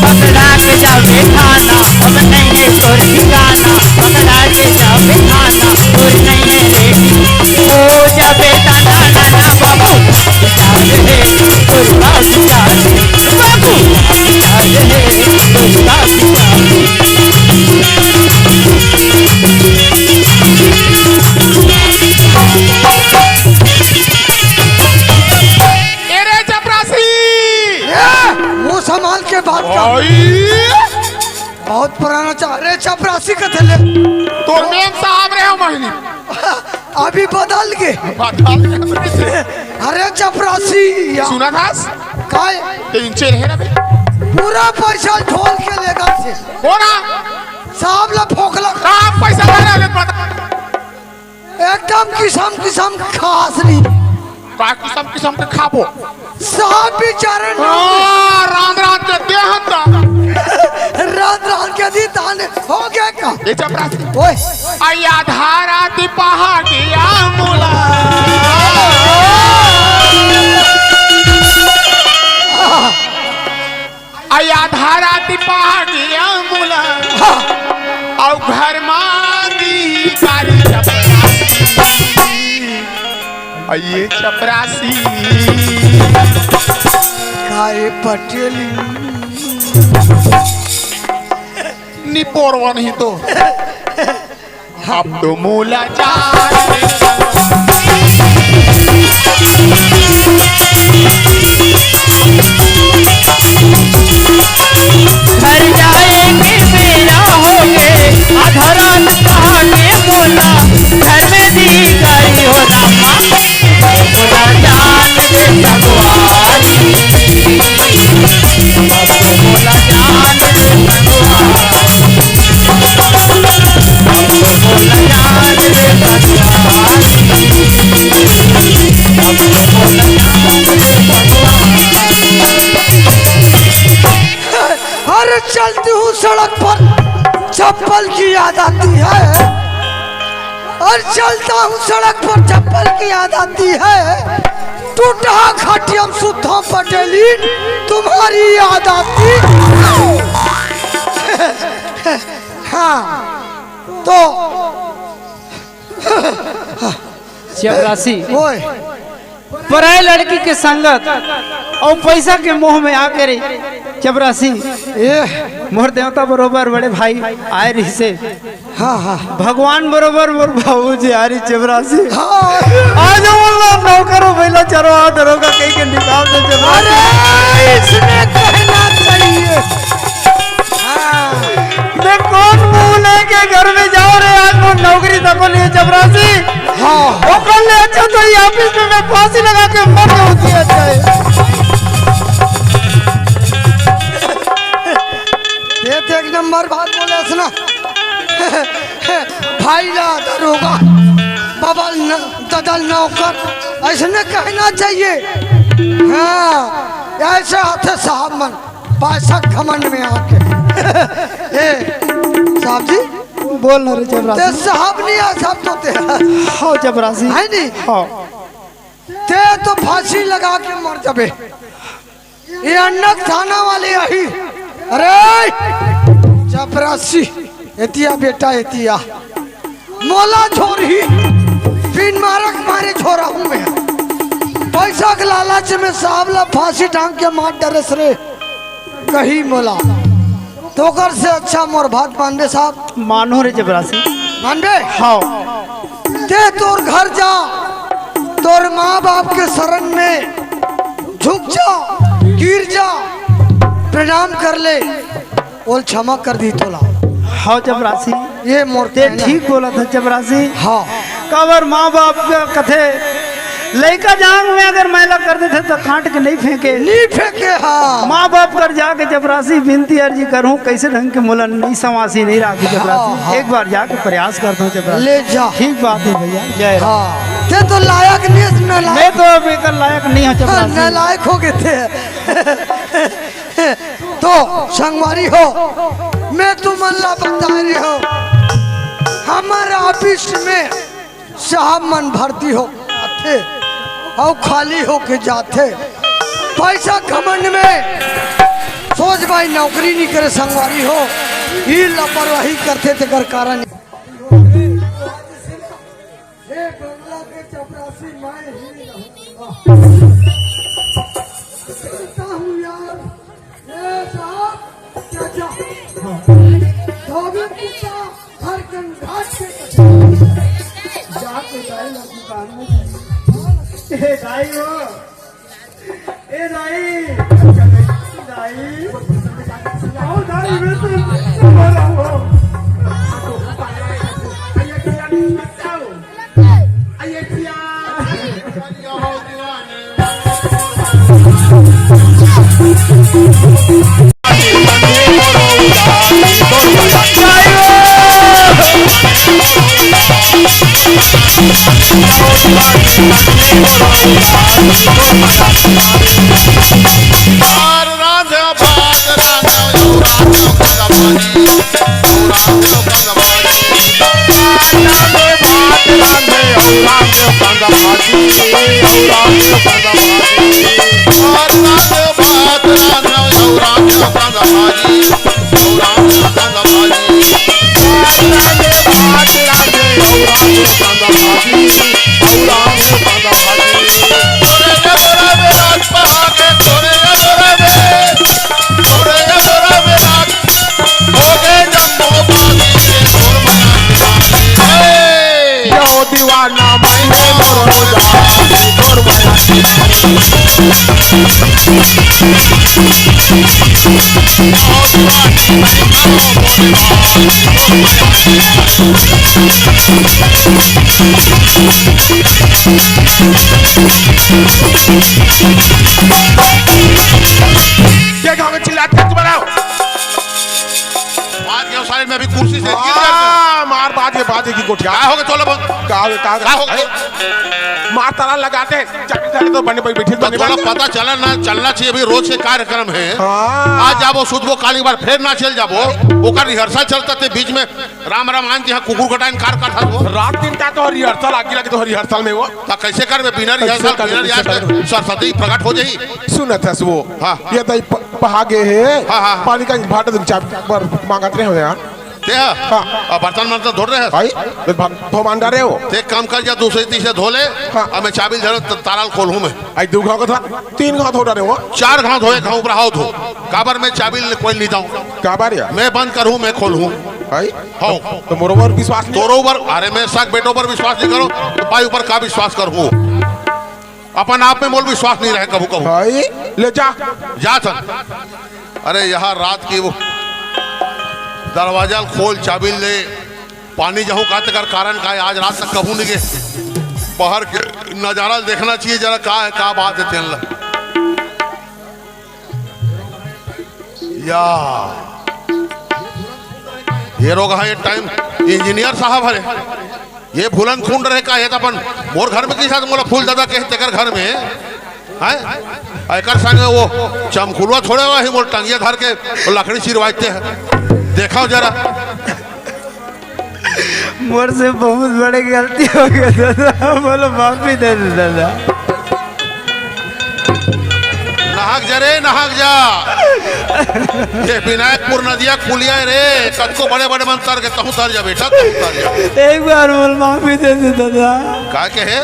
पकड़ा के जाबे थाना, अब नहीं है तोर ठिकाना। पकड़ा के जाबे थाना, तोर नहीं है रेडी। हो जाबे ताना नाना बाबू। ए रे चपरासी! ए, मुंह संभाल के बात कर। ओई! बहुत पुराना चा-, अरे चपरासी कथे ले। तोर मेम साहब रहे हो मोहिनी। अभी बदल के। बदल के। अरे चपरासी या। सुनत हस? काय? ते इंचे रहे ना बे। पूरा पैसा ढोल के लेगा से। हो ना? साहब ला फोकला। साहब पैसा दे रहे हैं, बता। एकदम किसम किसम खास नहीं। का किसम किसम के खाबो? साहब बेचारे न हाँ, रांध रांध के दे हन ता। रांध रांध के दी ताने हो गया का? ए चपरासी। ओए। आई आधा रात पहा गया मुला। आई आधा रात पहा गया मुला। हाँ। अउ घर मा दी गारी चपरासी। आ ये चपरासी। काय पटेली। निपोरवा नहीं तो। अब तो मोला जा। घर जाए के बेरा होगे, आधा रात पहा के मोला, घर में दी गारी हो रामा। मोला जान दे भगवान, मोला जान दे भगवान, मोला जान दे भगवान, मोला जान दे भगवान। हर चलती हूँ सड़क पर चप्पल की याद आती है, और चलता हूँ सड़क पर चप्पल की याद आती है। टूटा खटियम सुधा पटेली तुम्हारी याद आती। हाँ, तो चपरासी। ओए। पराए लड़की के संगत अउ पैसा के मोह में आके रे चपरासी, ए, मोर देवता बरोबर बड़े भाई आए रहिसे। हाँ, हाँ। भगवान बरोबर मोर बाबूजी आए रहिस चपरासी। हाँ। आज मोला नौकर भइला चरवाहा दरोगा कहि के निकाल दे चपरासी। अरे, इसमें कहना चाहिए। हाँ। मैं कौन मुंह लेके घर में जाऊं रे, आज मोर नौकरी तको नहीं चपरासी। हाँ। ओकर ले अच्छा तो ये ऑफिस में मैं फांसी लगा के मर जाऊं, जी अच्छा है। ये तो एक नंबर बात बोले हस ना। भाई ला दरोगा, बाबा ल न-, दादा ल नौकर, ऐसने कहना चाहिए। हाँ, ऐसे आथे साहब मन, पैसा घमंड में आके। ए, साहब जी, बोल ना रे चपरासी। ते साहब नहीं आ, साहब तो ते। हाँ चपरासी। है नहीं? हाँ। ते तो फांसी लगा के मर जाबे। ये अन्नक थाना वाले आही। अरे चपरासी, एतिया बेटा एतिया, मोला झोरही, बिन मारक मारे झोरा हूँ मैं। पैसा के लालच में साहब ला फांसी टांग के मार डरेस रे, कही मोला। तोकर से अच्छा मोर बात मानबे साहब? मानो रे चपरासी। मानबे? हाँ। ते तोर घर जा, तोर माँ बाप के शरण में झुक जा, गिर जा, प्रणाम कर ले, ओल क्षमा कर दी तोला। हाँ चपरासी, ये मोर ते कहना। ठीक बोला था चपरासी। हाँ। काबर माँ बाप का कथे लइका जांग में अगर मैला कर देथे त काट के नहीं फेंके। नहीं फेंके, हाँ। माँ बाप कर जाके चपरासी बिनती अर्जी करहूँ, कइसे ढंग के मोला नहीं संवासी नहीं राखी चपरासी। हाँ, हाँ। एक बार जाके प्रयास करता हूँ चपरासी। ले जा। ठीक बात है भैया, जय राम। हाँ। ते तो लायक नहीं है, नालायक। मैं तो अब एकर लायक नहीं हूँ हाँ, चपरासी। नालायक हो गए थे। तो संगवारी हो, मैं तुमन ला बता रही हूँ, हमारे ऑफिस में साहब मन भर्ती हो आथे अउ खाली होके जाथे। पैसा घमंड में सोझ बाई नौकरी नहीं करे संगवारी हो, ई लापरवाही करथे तेकर कारण। ये बंगला के चपरासी मैं ही रहूंगा। कहता हूँ यार, ए साहब, चाचा, धोबी कुत्ता, हर कंघाट पे कटे। जाके दाई ना दुकान में। ए दाई हो, ए दाई, दाई, आओ दाई, मैं तो मरा हूँ। आइए, आइए, आइए। क्या गाँव में चिल्लाते हैं तुम्हारा? बात के साइड में अभी कुर्सी से गिर जाते हैं। हाँ, मार बात ये बात है कि गोठिया। का हो गया तोला बंद? का हो गया, का हो गया? का हो गया? मार ताला लगाते हैं। चाबी ताला तो बने बैठे, तो बने थोड़ा बैठे। पता चला ना, चलना चाहिए, अभी रोज के कार्यक्रम है। हाँ। आज जाबो, सुतबो, काली बार फिर ना चल जाबो। ओकर रिहर्सल चलता थे बीच में, राम रामायण जी हाँ कुकुर कटाइन कार का था वो। रात दिन का तो रिहर्सल, आगे लगे तो रिहर्सल में वो। तो कैसे करबे बिना रिहर्सल, कैसे करबे, बिना रियाज कैसे करबे? सरस्वती प्रकट हो जाई। सुनत हस वो। हाँ, हाँ। ये दाई प-, पहा गे हे। हाँ, हाँ, हाँ। पानी का भाटा तुम चाबी पर मांगत रहे हो यार। ते हा? हाँ। अब बर्तन बर्तन धो रहे हैं? भाई, तो भा-, धो मान डारे हो। ते एक काम कर, जा दूसरे तीसरे धो ले। हाँ। अब मैं चाबी धरो, त-, ताला ल खोलहूँ मैं। आई दू घाव का था, तीन घाव धो डारे हो। चार घाव धोए, घाव ऊपर हाव धो। काबर मैं चाबी ले कोई नहीं दाऊँ। काबर या? मैं बंद करूँ, मैं खोलहूँ। भाई? हाँ। तो मोरो ऊपर विश्वास नहीं? तोरो ऊपर, अरे मैं सक बेटो पर विश्वास नहीं करो, भाई ऊपर का विश्वास करूँ? अपन आप में मोल विश्वास नहीं रहे कभू कभू। भाई, ले जा। जा चल। अरे यहाँ रात की वो दरवाजा खोल, चाबी ले, पानी जहूँ का, तेकर कारण का है, आज रात तक कभू नहीं गए। बाहर के नजारा देखना चाहिए जरा, का है, का बात है तेन ला। या, ये रोग है, ये टाइम इंजीनियर साहब हरे, ये भूलन खुंड रहे का, ये तो अपन मोर घर में किसा मोला फूल दादा कहे तेकर घर में, हैं? एकर संगे वो चमकुलवा थोड़े हुआ ही, मोर टंगिया धर के वो लकड़ी चिरवाते हैं। देखो जरा। मोर से बहुत बड़े गलती हो गया दादा, मोला माफी दे दे दादा। नहाक जा रे, नहाक जा। ये विनायकपुर नदिया पुलिया है रे, कतको बड़े बड़े मन तर के तहूँ तर जा बेटा, तहूँ तर जा। एक बार मोला माफी दे दे दादा। का कहे?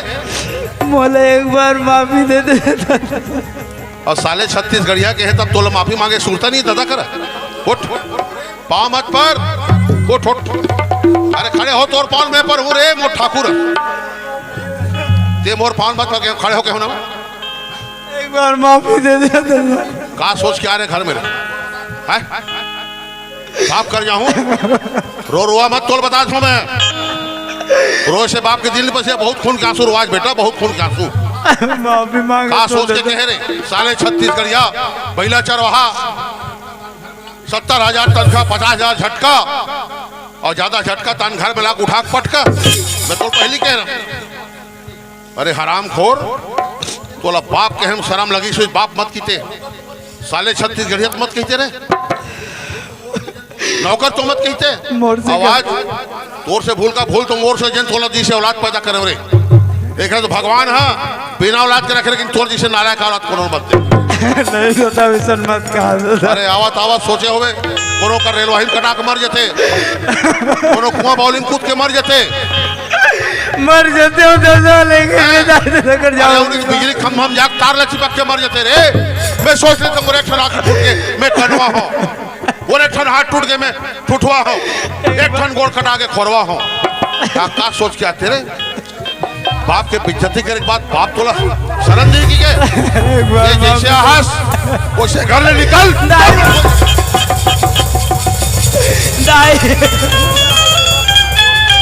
मोला एक बार माफी दे दे दादा। और साले छत्तीसगढ़िया के है, तब तोला माफी मांगे सुरता नहीं दादा करा। उठ, पाँव मत पर, उठ, उठ। अरे खड़े हो, तोर पाँव मैं पर हूँ रे, मोर ठाकुर। ते मोर पाँव मत पर, खड़े हो के हो ना। एक बार माफी दे दे दादा। का सोच के आ रहे घर में रे? हैं? साफ कर जाऊं? रो रोआ मत, तोल बता दो मैं। रोए से बाप के दिल में बसे बहुत खून के आंसू रोआज बेटा, बहुत खून के आंसू। माफी मांग का तो सोच के दे। कह रहे साले छत्तीसगढ़िया, बैला चरवाहा, सत्तर हजार तनखा, पचास हजार झटका और ज्यादा झटका तन घर में लाके उठा के पटका। मैं तो पहली कह रहा हूं। अरे हरामखोर, तोला बाप कहे में शरम लगी, सोच बाप मत कीते। साले छत्तीसगढ़िया तो मत कहते रे, नौकर तो मत कहते। मोर से आवाज, तोर से भूल का भूल तो मोर से, जेन तोला जी से औलाद पैदा करे रे। देख रहे तो भगवान हा बिना औलाद के रखे, लेकिन तोर जी से नालायक औलाद कोनो मत दे। नहीं होता, वैसन मत कहा। अरे आवत आवत सोचे होवे, कोनो का रेलवा ही कटा के मर जते, कोनो कुआं बावली में कूद के मर जते। मर जते हो दादा, लेकिन हैं? दादा लेकर अरे जाओ। उन्नीस बिजली खंभा में जाके तार ला चिपक के मर जते रे। मैं सोच लेता मोर एक ठन आँख टूट के मैं कनवा हो, मोर एक ठन हाथ टूट के मैं ठुठवा हो, एक ठन गोड़ कटा के खोरवा हो। का, का सोच के आते रे? बाप के बेइज्जती करे के बाद बाप तोला शरण दे की के? एक बार ये जैसे बाप आहस, वैसे घर ले निकल। दाई। दाई।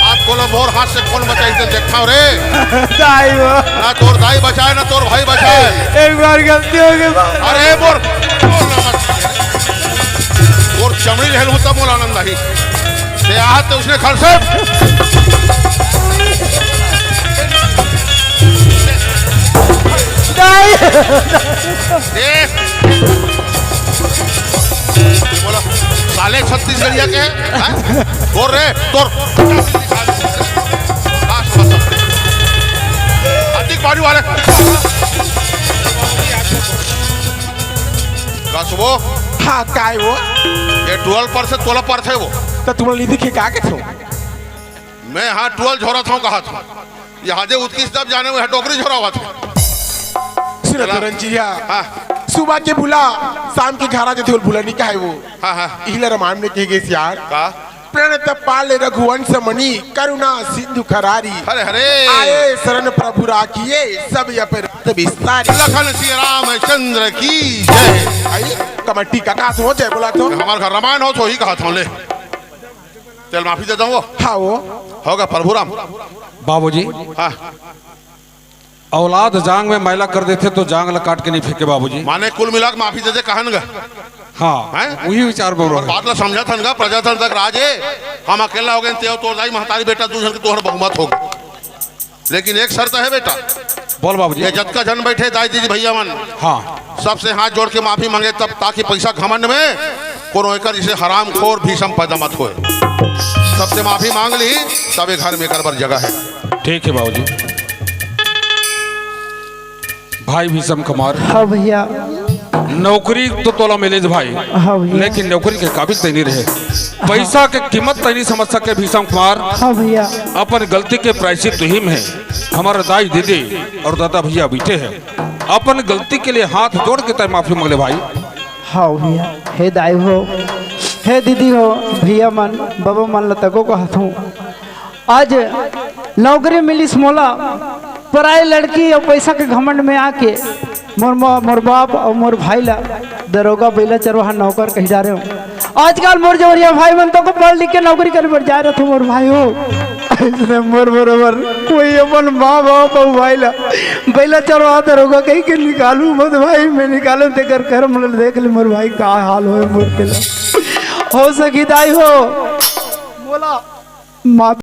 आज तोला मोर हाथ से कौन बचाई, ते देखा रे। दाई वो। ना तोर दाई बचाए, ना तोर भाई बचाए। एक बार गलती हो गई बाप। अरे मोर, मोर ना मत। तोर चमड़ी ले लूं तब मोला आनंद आही। ते आहत ते उसने खल से। नहीं। ए। बोला, साले छत्तीसगढ़िया के हैं? हैं? बोल रे, तोर। अधिक बाजू वाले। का सुबो? हाँ, काय वो? ये ट्वेल्व पर से तोला पर थे वो। तो तुमने ली दिखे का के थो? मैं हाँ ट्वेल्व झोरा था कहा था। यहाँ जे उतकी सब जाने वो डोकरी झोरा हुआ था। सुनो चला। तो रंजिया। हाँ। सुबह के बुला, शाम के घर आ जाते हो, बुला नहीं का है वो। हाँ, हाँ। इहला रामायण में कहे गए यार। का? प्रणत पाल रघुवंश मणि करुणा सिंधु खरारी। हरे हरे। आए शरण प्रभु राखिए सब अपराध विस्तारी। लखन श्री रामचंद्र की जय। आई कमेटी का कहा सुनो जय बोला तो। हमारे घर रामायण हो तो ही कहा था ले। चल माफी देता हूँ वो। हाँ वो। होगा प्रभु राम। बाबूजी। हाँ। औलाद जांग में मैला कर देथे तो जांग ला काट के नहीं फेंके बाबूजी। माने कुल मिला के माफी दे दे कहन गा। हाँ, हैं? वही विचार बोल रहे हैं। बात ला समझा थन गा, प्रजातंत्र तक राज है। हम अकेला हो गए, तेव तोर दाई महतारी बेटा दू झन के तोहर बहुमत हो गए। लेकिन एक शर्त है बेटा। बोल बाबूजी। ये जतका झन बैठे दाई दीदी भैया मन। हाँ। सबसे हाथ जोड़ के माफी मांगे तब, ताकि पैसा घमंड में कोनो एकर जैसे हरामखोर भीषम पैदा मत होए। सबसे माफी मांग ली, तब ये घर में एकर बर जगह है। ठीक है बाबूजी। भाई भीषम कुमार। हाँ भैया। नौकरी तो तोला मिले भाई, हाँ भैया। लेकिन नौकरी के काबिल तैं नहीं रहे, पैसा के कीमत तैं नहीं समझ सके भीषम कुमार। हाँ भैया। अपन गलती के प्रायश्चित तुही में हमर दाई दीदी और दादा भैया बैठे हैं, अपन गलती के लिए हाथ जोड़ के तैं माफी मांग ले भाई। हाँ भैया, हे दाई हो, हे दीदी हो, भैया मन, बाबा मन ल तको कहत हूँ। आज नौकरी मिलिस मोला, पराई लड़की अउ पैसा के घमंड में आके मोर मा-, मोर बाप अउ मोर भाई ला दरोगा, बैला चरवाहा, नौकर कहि डारे हूँ। आजकल मोर जवरिया भाई मन तको पढ़ लिख के नौकरी करे बर जाए रथे मोर भाई हो। अइसने मोर बरोबर कोई अपन माँ बाप अउ भाई ला बैला चरवाहा, दरोगा कहि के निकालू मत भाई, मैं निकालू तेकर कर्म ल देख ले मोर भाई, का हाल होय मोर तेला। हो सखी दाई हो, मोला माफ